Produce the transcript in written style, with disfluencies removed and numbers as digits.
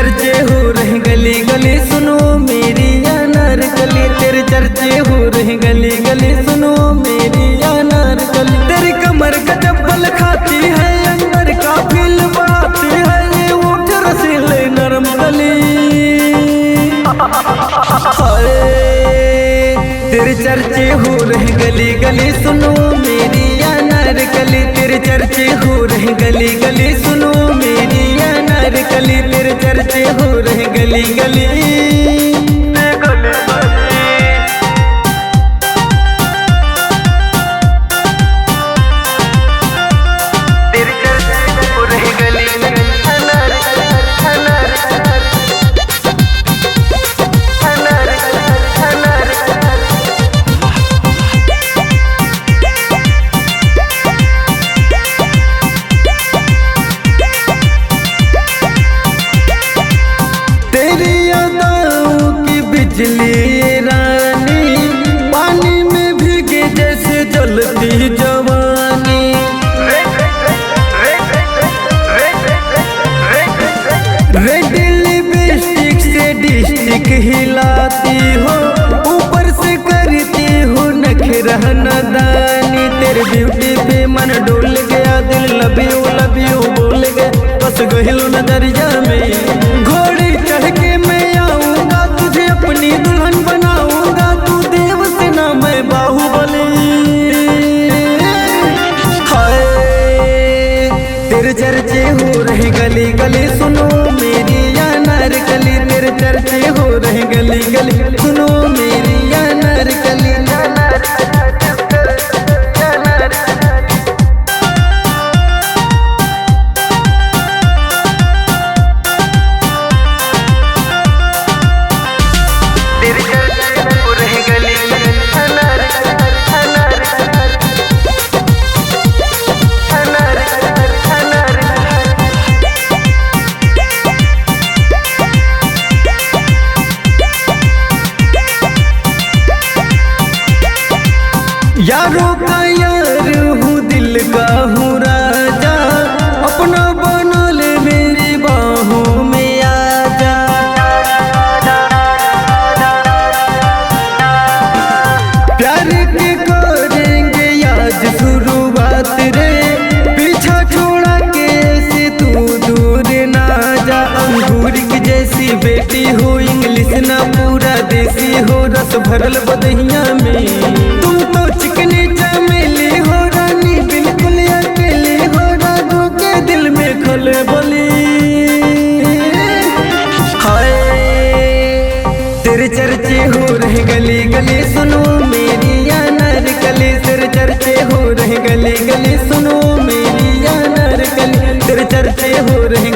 चर्चे हो रहे गली गली, सुनो मेरी अनारकली। तेरे चर्चे हो रहे गली गली, सुनो मेरी अनारकली। तेरी कमर का चप्पल खाती है, अंदर का फील बढ़ाती है, ये ओठ रसीले नरम गली। तेरे चर्चे हो रहे गली गली, सुनो मेरी अनारकली। तेरे चर्चे हो रहे गली गली, सुनो मेरी अनारकली। तेरे चर्चे हो रहे गली गली। तेरे चर्चे हो रहे गली बिजली रानी, पानी में भीगे जैसे जलती जवानी। रेड लिपस्टिक से डिस्टिक हिलाती हो, ऊपर से करती हो नखरा नदानी। तेरे ब्यूटी पे मन डोल गया, दिल लव you बोल गया, बस गहिलो नजरिया में। घोड़े चढ़ के मैं आऊंगा, तुझे अपनी दुल्हन बनाऊंगा, तू देव सेना मैं बाहुबली। हाय तेरे चर्चे हो रहे गली गली, सुनो मेरी अनारकली। तेरे चर्चे हो रहे गली गली, सुनो मेरी अनारकली। तेरे चर्चे हो रहे गली यारों का यार हूँ, दिल का हूँ राजा, अपना बना ले मेरी बाहों में आजा। प्यार के करेंगे आज शुरुआत रे, पीछा छोड़ा के ऐसे तू दूर ना जा। अंगूर की जैसी बेटी हो, इंग्लिश ना पूरा देसी हो, रस भरल बदहिया में। तुम तो चिकनी चमेली हो रानी, बिल्कुल अकेली हो, रागों के दिल में खलबली। हाय तेरे चर्चे हो रहे गली गली, सुनो मेरी अनारकली। तेरे चर्चे हो रहे गली गली, सुनो मेरी अनारकली। तेरे चर्चे हो रहे